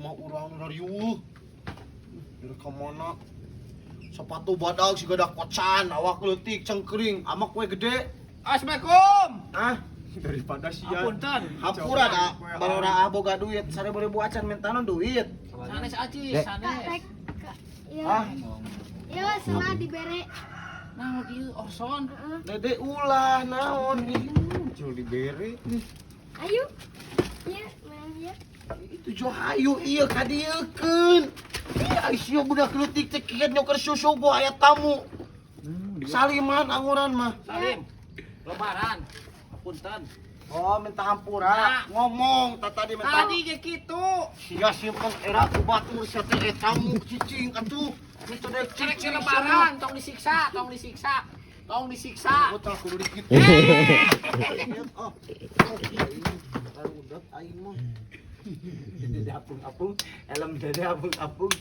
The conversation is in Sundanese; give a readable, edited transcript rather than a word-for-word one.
Mah urang nu riuh. Dari ka mana? Sepatu badag siga da kocan, awak leutik cengkring, amak we gede. Assalamualaikum. Ah, daripada sia. Apunten. Hampura da, balora ah boga duit, 1000 acan mentana duit. Sanes aci, Dek. Kak, sanes. rek, kak, ya, Ah, ya, senang dibere. Naon ieu Orson? Heeh. Dede ulah naon ih, muncul dibere. Ayo, ya, main ya. Itu jo hayu ieu kadieukeun. Ih, ai sia budak leutik teh kieu nyoker susu gua aya tamu. Saliman anguran mah. Salim. Lebaran. Apunten. Oh, minta hampura. Nah. Ngomong tadi minta. Tadi ge kitu. Sia simpen era ku batur sia teh tamu cicing atuh. Itu dek Cerek cicing. lebaran, tong disiksa, tong disiksa. Tong disiksa. Botol kudu dikit. Oh. Barudak aing mah. Dede apung-apung, helm dede apung-apung.